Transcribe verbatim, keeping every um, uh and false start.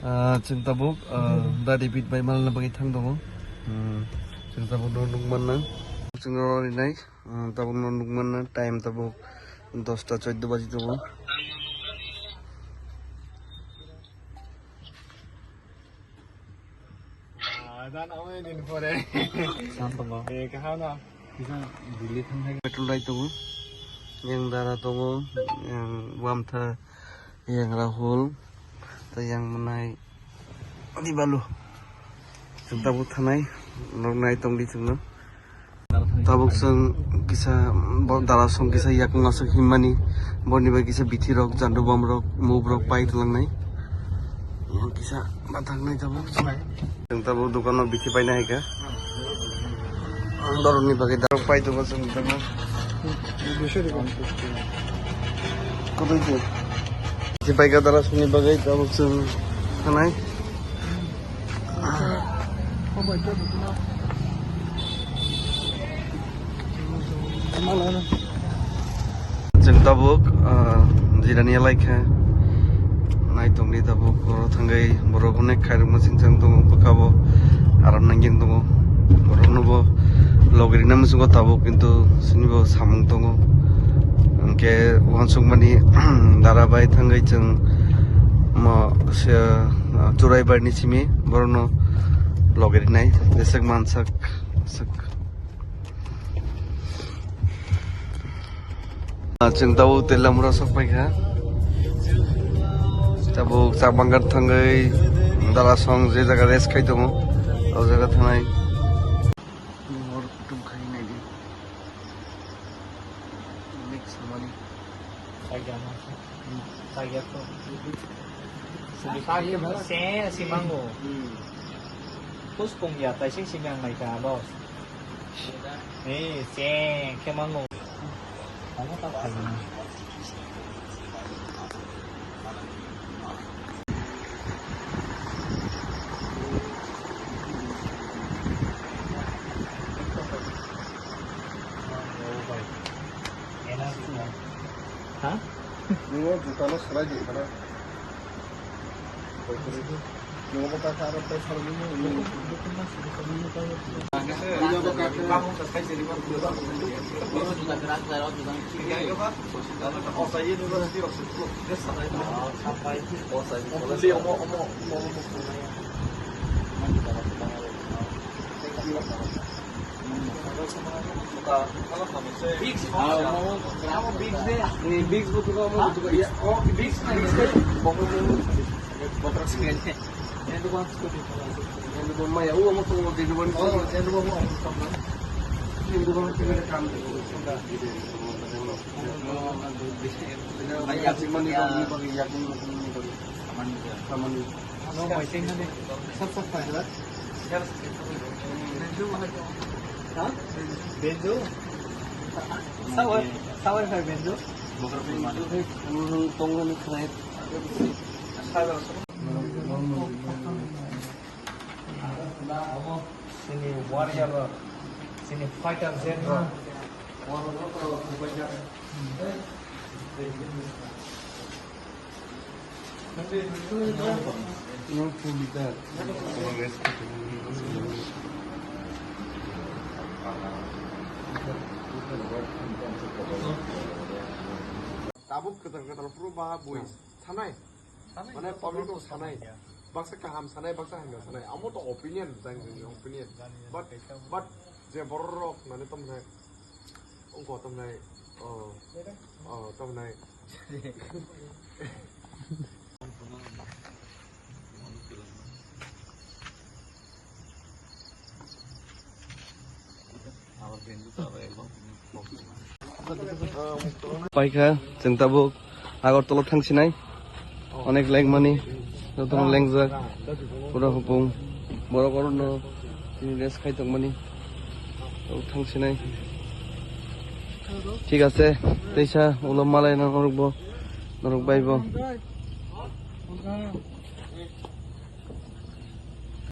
Ah, chwng tabuk, ah, da David bai malna bagwi thang tongo. Hmm, chwng tabuk no nukmanna. Chwng no rinai, ah, tabuk no nukmanna. Time tabuk dosta choddo baji tongo. Ah, dan awai din pore. Sam tongo. Eh, kaham na? Kisa dili thang hai. Petrol rai tongo. Yang dara tongo, yang wamtha. Yang Rahul, tei yang mwnai Dibalu. Chwng tabuk thanai, nok nai tongdi chwngno. Tabuk chwng kisa, bo dara song kisa yakung aswk himmani, boni bai kisa bithi rok, jandu bom rok, mub rok pai tlangnai. Yang kisa bathaknai tabuk chwng. Chwng tabuk dukano bithi paina hai kha. Ang borokni bagwi darok pai tongo chwng tabuk. Kotoi se? Bithi pai kha darasongni bagwi tabuk chwng thanai. Chwng tabuk, ah, jirani lai kha. Nai tongdi tabuk, oro thangwi borok onek khairokma chwng chang tongo, bwkha bo aram nangya tongo. Borokno bo logirina muchungo tabuk, kintu chini bo samung tongo. Hwnkhe uansukmani dara bai thangwi chwng mo se, ah, Churai barni simi borokno logirinai jeswk mansak swk. Ah, chwng tabuk Telamura sok pai kha. Tabuk Chakbangkar thangwi dara song je jaga rest khai tongo, o jaga thanai. Hor kutum khai nai di. Mix samani. Kaya to. Se simango. Hmm. Puspung ya, taising simang mai ka, boss. Eh, se, khe mango. Ano ta khaina. Ha? Nungo juta no salai di, kana? Benjo? Sabar, sabar kha Benjo. Sini warrior rok, sini fighter jet rok. Tabuk kwtal kwtal phuru ba bui sanai. Mane public rok sanai, baksa kaham sanai, baksa hamya sanai, amo to opinion, jang jang opinion. But, but je borok rok mane tamo nai, ongko tamo nai, oh, oh, tamo nai. Paikha, chwng tabuk Agartala thangsinai. Onek lengmani, jotono lengjak. Pura hopung. Borok orono tini rest khai tongmani. Tabuk thangsinai. Thik ase, teisa ulo malai na norok bo, norok bai bo.